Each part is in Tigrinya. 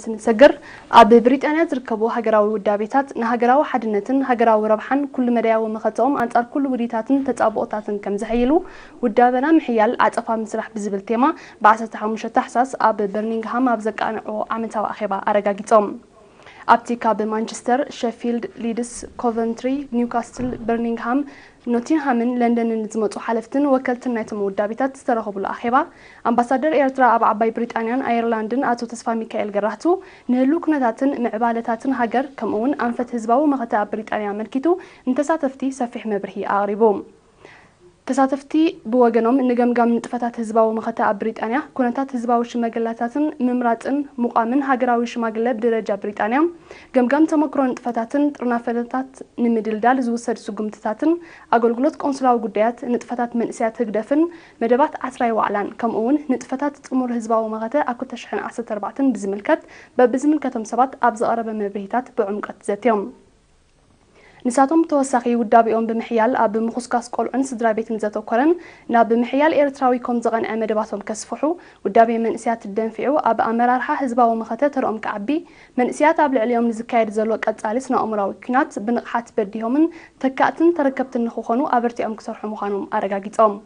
ስንሰግር፣ ኣብ ብሪጣንያ ዝርከቡ ሃገራዊ ውዳቤታት ንሃገራዊ ሓድነትን ሃገራዊ ረብሓን ኩሉ መዳያዊ መኸተኦም ኣንጻር ኩሉ ውዲታትን ተጻብኦታትን ከም ዘሐይሉ፣ ውዳበና ምሕያል ዓጸፋ ምስራሕ ብዝብል ቴማ ብ ዓሰርተ ሓሙሽተ ታሕሳስ ኣብ በርሚንግሃም ኣብ ዘቃንዕዎ ዓመታዊ ኣኼባ ኣረጋጊጾም። ኣብቲ ካብ ማንቸስተር፣ ሸፊልድ፣ ሊድስ፣ ኮቨንትሪ፣ ኒውካስትል፣ በርሚንግሃም፣ ኖቲንግሃምን ለንደንን ዝመጹ ሓለፍትን ወከልትን ናይቶም ውዳቤታት ዝተረኸብሉ ኣኼባ፣ ኣምባሳደር ኤርትራ ኣብ ዓባይ ብሪጣንያን ኣየርላንድን ኣቶ ተስፋ ሚካኤል ገራህቱ፣ ንህልው ኩነታትን ምዕባለታትን ሃገር፣ ከምኡ'ውን ኣንፈት ህዝባዊ መኸተ ኣብ ብሪጣንያ ኣመልኪቱ ንተሳተፍቲ ሰፊሕ መብርሂ ኣቕሪቡ። ተሳተፍቲ ብወገኖም፣ ንገምጋም ንጥፈታት ህዝባዊ መኸተ ኣብ ብሪጣንያ፣ ኩነታት ህዝባዊ ሽማግለታትን ምምራጽን ምቋምን ሃገራዊ ሽማግለ ብደረጃ ብሪጣንያ፣ ገምጋም ተመክሮ ንጥፈታትን ጥርናፈታት ንምድልዳል ዝውሰድ ስጉምትታትን፣ ኣገልግሎት ቆንስላዊ ጉዳያት፣ ንጥፈታት መንእሰያት ህግደፍን መደባት ዓስራይ ዋዕላን፣ ከምኡ'ውን ንጥፈታት ጥሙር ህዝባዊ መኸተ ኣብ ክልተ ሽሕን ዓሰርተ ኣርባዕተን ብዝምልከት በብዝምልከቶም ሰባት ኣብ ዝቐረበ መብርሂታት ብዕምቆት ዘትዮም። ንሳቶም ተወሳኺ ውዳቤኦም ብምሕያል ኣብ ምኹስኳስ ቆልዑን ስድራ ቤትን ዘተኮረን ናብ ምሕያል ኤርትራዊ ኮም ዝቐንዐ መደባቶም ከስፍሑ፣ ውዳቤ መንእስያት ደንፊዑ ኣብ ኣመራርሓ ህዝባዊ መኸተ ተርኦም ክዓቢ፣ መንእስያት ኣብ ልዕሊኦም ንዝካየድ ዘሎ ቀጻሊ ስነ-ኣእምራዊ ኲናት ብንቕሓት በዲሆምን ተካእትን ተረከብትን ንኽኾኑ ኣበርቲዖም ክሰርሑ ምዃኖም ኣረጋጊጾም።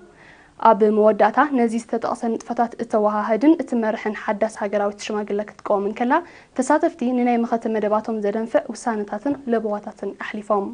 ኣብ መወዳእታ፣ ነዚ ዝተጠቕሰ ንጥፈታት እተወሃህድን እትመርሕን ሓዳስ ሃገራዊት ሽማግለ ክትቀወም እንከላ፣ ተሳተፍቲ ንናይ መኸተ መደባቶም ዘደንፍዕ ውሳነታትን ለበዋታትን ኣሕሊፎም።